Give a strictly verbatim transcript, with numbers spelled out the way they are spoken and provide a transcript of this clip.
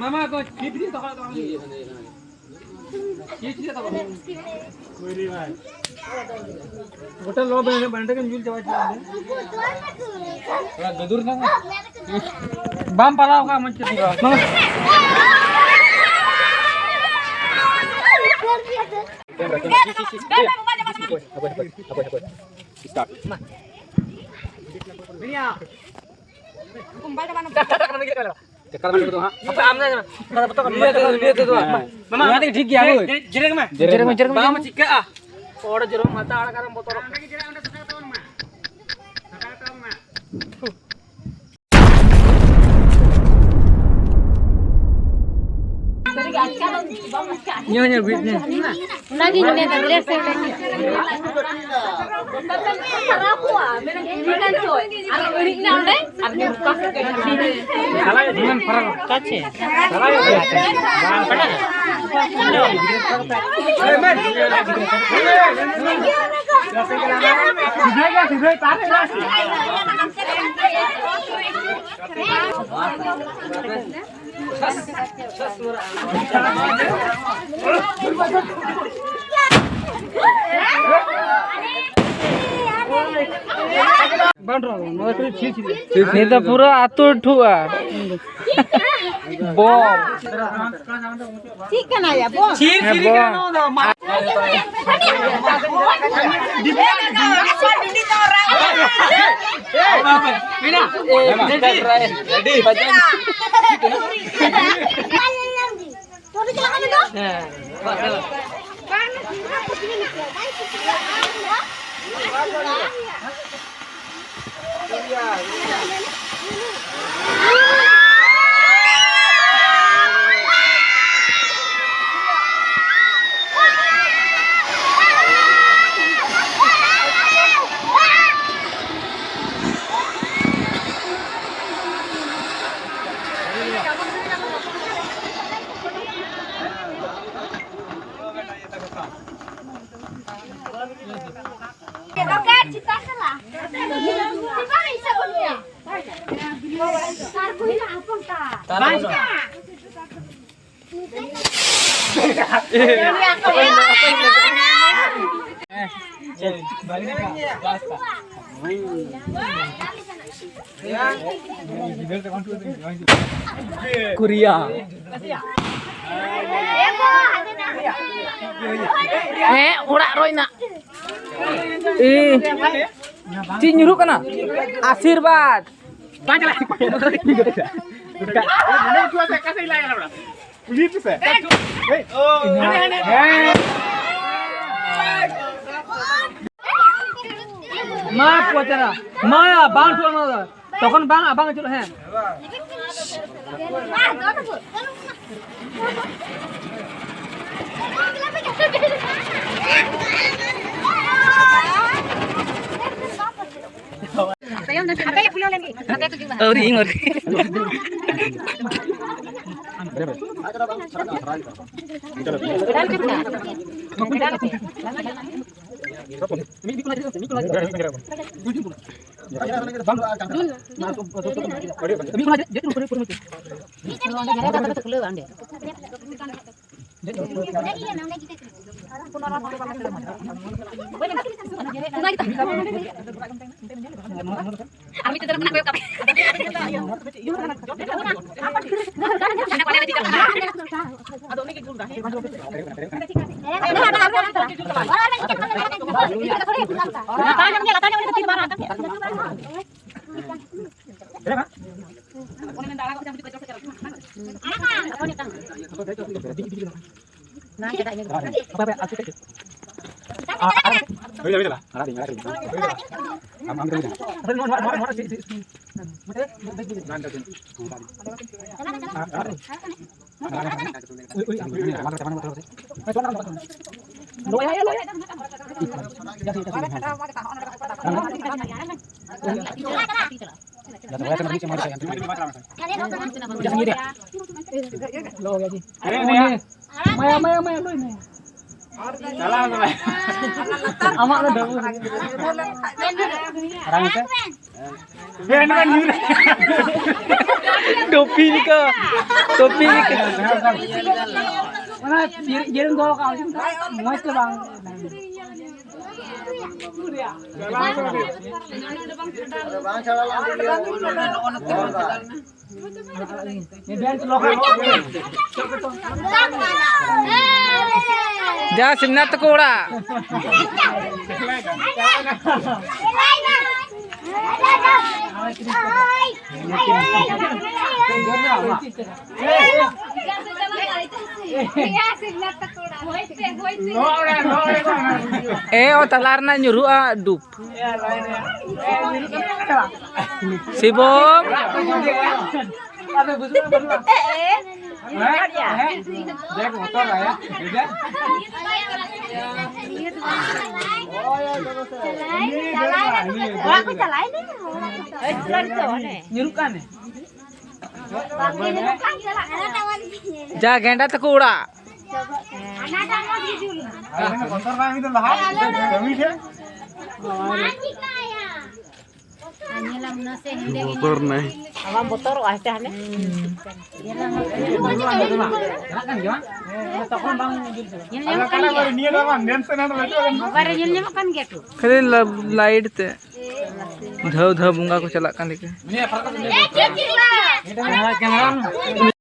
ᱢᱟᱢᱟ ᱠᱚ ᱪᱤᱯ ᱫᱤ ᱛᱚᱠᱷᱚᱱ ᱛᱚᱠᱷᱚᱱ᱾ ᱪᱤᱯ ᱫᱤ ᱛᱚᱠᱷᱚᱱ᱾ ᱜᱚᱴᱟ ᱞᱚ ᱵᱮᱱ ᱵᱮᱱ ᱴᱷᱮᱱ ᱧᱩᱞ ᱪᱟᱵᱟ ᱪᱟᱵᱟ᱾ ᱛᱷᱚᱲᱟ ᱜᱟᱹᱫᱩᱨ ᱱᱟ᱾ ᱵᱟᱢ ᱯᱟᱞᱟᱣ ᱠᱟᱜ ᱢᱚᱡᱽ ᱛᱮ ᱫᱤ ᱵᱟᱝ᱾ ᱱᱚᱣᱟ ᱛᱮᱜᱮ ᱴᱷᱤᱠ ᱜᱮᱭᱟ, ᱦᱳᱭ᱾ ᱡᱮᱨᱮᱝ ᱢᱮ, ᱡᱮᱨᱮᱝ ᱢᱮ, ᱡᱮᱨᱮᱝ ᱢᱮ᱾ ᱵᱟᱝ ᱪᱤᱠᱟᱹᱜᱼᱟ᱾ ᱦᱚᱲ ᱡᱮᱨᱮᱝ ᱢᱟᱛᱟ ᱟᱲᱟᱜ ᱟᱨᱮᱢ ᱵᱚᱛᱚᱨᱚᱜ ᱠᱟᱱᱟ᱾ ᱧᱮᱞ, ᱧᱮᱞ, ᱵᱷᱤᱛ ᱧᱮᱞ᱾ ᱚᱱᱟᱜᱤᱧ ᱢᱮᱱᱫᱟ, ᱵᱞᱮᱠ ᱥᱮ ᱚᱸᱰᱮ ᱧᱮᱞ᱾ ᱟᱨ ᱟᱹᱲᱤᱡ ᱱᱟ ᱚᱸᱰᱮ, ᱟᱨ ᱱᱚᱝᱠᱟ ᱥᱮᱫ ᱜᱮ᱾ ᱚᱠᱟ ᱪᱮ? ᱱᱤᱛ ᱫᱚ ᱯᱩᱨᱟᱹ ᱟᱹᱛᱩ ᱴᱷᱩᱜᱼᱟ᱾ ᱵᱚᱢ᱾ ᱪᱮᱫ ᱠᱟᱱᱟ ᱭᱟ, ᱵᱚᱢ? ᱪᱤᱨ ᱦᱮᱸ, ᱪᱤᱨ ᱵᱚᱢ᱾ ᱠᱟᱱᱟ ᱱᱚᱣᱟ ᱫᱚ᱾ ᱢᱟ- ᱢᱮᱱᱟᱜ᱾ ᱨᱮᱰᱤ᱾ ᱨᱮᱰᱤ᱾ ᱠᱳᱨᱤᱭᱟ᱾ ᱦᱮᱸ, ᱚᱲᱟᱜ ᱨᱚᱭ ᱱᱟ᱾ ᱮ, ᱪᱮᱫ ᱧᱩᱨᱩᱜ ᱠᱟᱱᱟ? ᱟᱥᱤᱨᱵᱟᱫᱽ᱾ ᱵᱟᱝ ᱪᱟᱞᱟᱜ᱾ ᱠᱩᱞᱤ ᱯᱮᱥᱮ᱾ ᱦᱮᱸ᱾ ᱢᱟ ᱯᱚᱪᱟᱨᱟ᱾ ᱢᱟ ᱵᱟᱝ ᱴᱷᱩᱣᱟᱹ ᱱᱚᱣᱟ ᱫᱚ᱾ ᱛᱚᱠᱷᱚᱱ ᱵᱟᱝ, ᱵᱟᱝ ᱟᱹᱪᱩᱨᱚᱜ, ᱦᱮᱸ᱾ ᱟᱹᱣᱨᱤ, ᱤᱧ ᱟᱹᱣᱨᱤ᱾ ᱟᱨ ᱢᱤᱫ ᱪᱟᱸᱫᱳ ᱠᱷᱚᱱᱟᱜ ᱠᱚᱭᱚᱜ ᱠᱟᱜ ᱢᱮ᱾ ᱢᱟᱭᱟ, ᱢᱟᱭᱟ, ᱢᱟᱭᱟ, ᱞᱟᱹᱭ ᱢᱮ᱾ ᱟᱢᱟᱜ ᱫᱚ ᱰᱟᱹᱵᱩ᱾ ᱟᱨᱟᱝ ᱛᱮ᱾ ᱴᱳᱯᱤ ᱞᱮᱠᱟ, ᱴᱳᱯᱤ ᱞᱮᱠᱟ᱾ ᱚᱱᱟ ᱤᱭᱟᱹ, ᱤᱭᱟᱹ ᱨᱮᱢ ᱫᱚᱦᱚ ᱠᱟᱜᱼᱟ, ᱢᱚᱡᱽ ᱛᱮ ᱵᱟᱝ᱾ ᱵᱟᱝ ᱪᱟᱞᱟᱣ ᱞᱮᱱ ᱛᱮᱜᱮ᱾ ᱡᱟ ᱥᱤᱢᱱᱟᱛ ᱛᱟᱠᱚ ᱚᱲᱟᱜ᱾ ᱮ ᱚ, ᱛᱟᱞᱟ ᱨᱮᱱᱟᱜ ᱧᱩᱨᱦᱩᱜᱼᱟ ᱰᱩᱵ᱾ ᱥᱤᱵᱚᱢ᱾ ᱟᱫᱚ ᱵᱩᱡᱷᱟᱹᱣ ᱵᱟᱹᱱᱩᱜᱼᱟ᱾ ᱦᱮᱸ? ᱦᱮᱸ? ᱫᱮᱠᱷ, ᱵᱚᱛᱚᱨ ᱟᱭᱟ᱾ ᱵᱩᱡᱷᱟᱹᱣ? ᱚᱲᱟᱜ ᱠᱚ ᱪᱟᱞᱟᱭ ᱱᱟ᱾ ᱧᱩᱨᱩᱜ ᱠᱟᱱ᱾ ᱡᱟ ᱜᱮᱸᱰᱟ ᱛᱟᱠᱚ ᱚᱲᱟᱜ᱾ ᱦᱟᱱᱟᱴᱟᱜ ᱢᱚᱡᱽ ᱜᱮ ᱡᱩᱞ ᱮᱱᱟ᱾ ᱟᱨ ᱢᱟᱱᱮ ᱵᱚᱛᱚᱨ ᱵᱟᱝ ᱦᱩᱭ ᱞᱟᱦᱟ ᱠᱟᱹᱢᱤ ᱴᱷᱮᱱ᱾ ᱟᱨ ᱧᱮᱞᱟᱢ ᱱᱟᱥᱮ ᱦᱮᱸᱫᱮ ᱜᱮ ᱵᱚᱛᱚᱨ ᱱᱟᱭ᱾ ᱟᱢ ᱵᱚᱛᱚᱨᱚᱜᱼᱟ ᱥᱮ ᱦᱟᱱᱮ? ᱪᱟᱞᱟᱜ ᱠᱟᱱ ᱜᱮᱭᱟ ᱵᱟᱝ? ᱧᱮᱞ ᱟᱫᱚ ᱧᱟᱢᱚᱜ ᱠᱟᱱ ᱚᱠᱟ ᱜᱮᱭᱟ᱾ ᱞᱮᱠᱟ ᱱᱤᱭᱟᱹ ᱫᱚ ᱵᱟᱝ, ᱢᱮᱱ ᱥᱮ ᱱᱚᱰᱮ ᱞᱟᱹᱴᱩ ᱟᱠᱟᱱ ᱫᱚ᱾ ᱢᱳᱵᱟᱭᱤᱞ ᱨᱮ ᱧᱮᱞ ᱧᱟᱢᱚᱜ ᱠᱟᱱ ᱜᱮᱭᱟ ᱛᱚ᱾ ᱠᱷᱟᱹᱞᱤ ᱞᱟ-, ᱞᱟᱭᱤᱴ ᱛᱮ᱾ ᱫᱷᱟᱹᱣ ᱫᱷᱟᱹᱣ ᱵᱚᱸᱜᱟ ᱠᱚ ᱪᱟᱞᱟᱜ ᱠᱟᱱ ᱞᱮᱠᱟ᱾ ᱱᱤᱭᱟᱹ ᱯᱷᱟᱨᱟᱠ ᱨᱮ ᱱᱤᱭᱟᱹ ᱫᱚ᱾ ᱦᱮᱸ, ᱠᱮᱢᱮᱨᱟ᱾